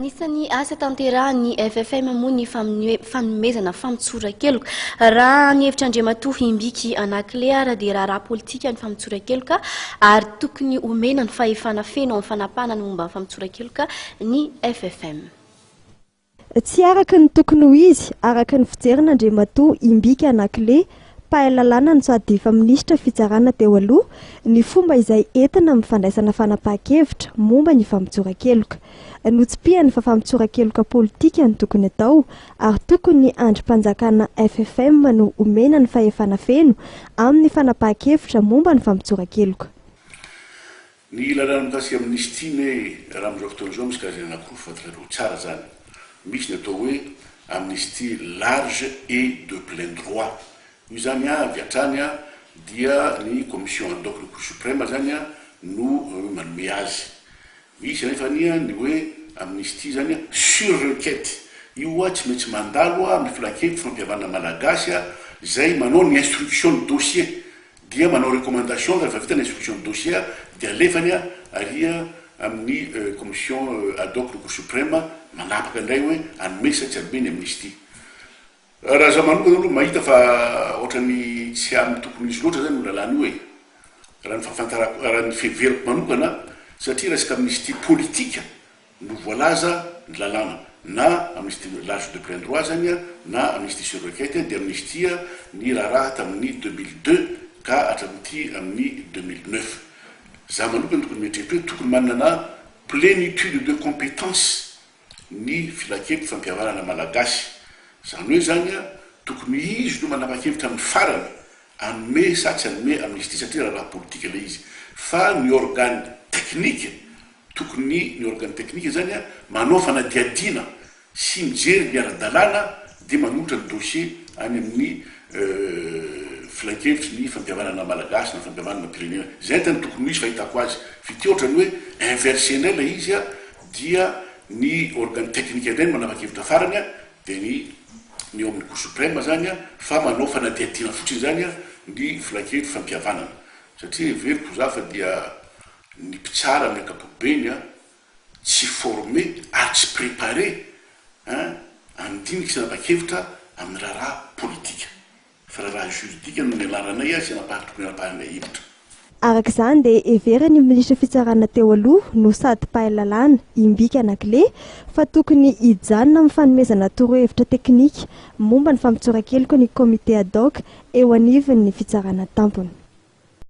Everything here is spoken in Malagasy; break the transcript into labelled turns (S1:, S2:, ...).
S1: Anisan'ny asa tanterahan'ny FFM moa ny fanomezana famotsoran-keloka. Raha ny hevitr'Andriamatoa Imbiky Anaclet ary dia raharaha politika ny famotsoran-keloka ary tokony omena ny fahefana feno amin'ny fanapahana ny momba ny famotsoran-keloka ny FFM.
S2: Tsy araka ny tokony ho izy, araka ny fijerin'Andriamatoa Imbiky Anaclet, mpahay lalàna no sady efa minisitra fitsarana teo aloha, ny fomba izay entina amin'ny fandraisana fanapahan-kevitra momba ny famotsoran-keloka. Notsipihany fa famotsoran-keloka politika no tokony atao ary tokony ny andrim-panjakana FFM no omena ny fahefana feno amin'ny fanapahan-kevitra momba ny famotsoran-keloka.
S3: Ny lalàna mikasika amnistie ne raha amin'izao fotoana izao misy karazany anakiroa fantatrareo tsara zany. Misy ny atao hoe amnistie large et de plein droit. Io zany avy hatrany dia ny commission ad hoc ny cour supreme zany no manome azy. Misy anefa anie ny hoe amnistie zany sur requête. Io tsy maintsy mandalo amin'ny filankevitry fampihavanana malagasy izay manao ny instruction ny dossier. Dia manao recommandation rehefa vita ny instruction de dossier dia alefany ary amin'ny commission ad hoc ny cour supreme manapaka indray hoe hanome sa tsy hanome ny amnistie. Raha za manokana aloha mahita fa ohatran'ny tsy amin'ny tokony ho izy loatra zany io lalàna io e! Raha ny fahafantarako, raha ny fiheverako manokana satria resaka amnistie politique no voalaza ny lalàna na amnistie large de plein droit zany na amnistie sur requête dia amnistie ny raharaha tamin'ny 2002 ka hatramin'ity amin'ny 2009. Za manokana tokony mieritreritra hoe tokony manana plénitude de compétence ny filankevitry fampihavanana malagasy. Zany hoe zany tokony izy no manapa-kevitra amin'ny farany hanome sa tsy hanome amnistie satria raharaha politika ilay izy fa ny organe technique Tokony ny organe technique zany manao fanadihadiana sy mijery ny ara-dalàna dia manolotra ny dossier any amin'ny filankevitry ny fampihavanana malagasy na fampihavanana pirenena. Zay tena tokony ho izy fahitako azy. F'ity ohatran'ny hoe inverser indray ilay izy dia ny organe technique indray no manapa-kevitra farany dia ny ny eo amin'ny cour supreme zany fa manao fanadihadiana fotsiny zany ny filankevitry fampihavanana. Satria heveriko za fa dia Ny mpitsara amin'ny ankapobeny an, tsy formé ary tsy préparé an, handinika sy hanapa-kevitra amin'ny raharaha politika. Fa raharaha juridique no nianaranay sy hanapahana tokony hanapahanay hevitra.
S2: Araka izany dia heverin'ny minisitry fitsarana teo aloha no sady mpahay lalàna, Imbiki Anaclet, fa tokony hijanona amin'ny fanomezana torohevitra teknika momba ny famotsoran-keloka ny comité ad hoc eo anivon'ny fitsarana tampony.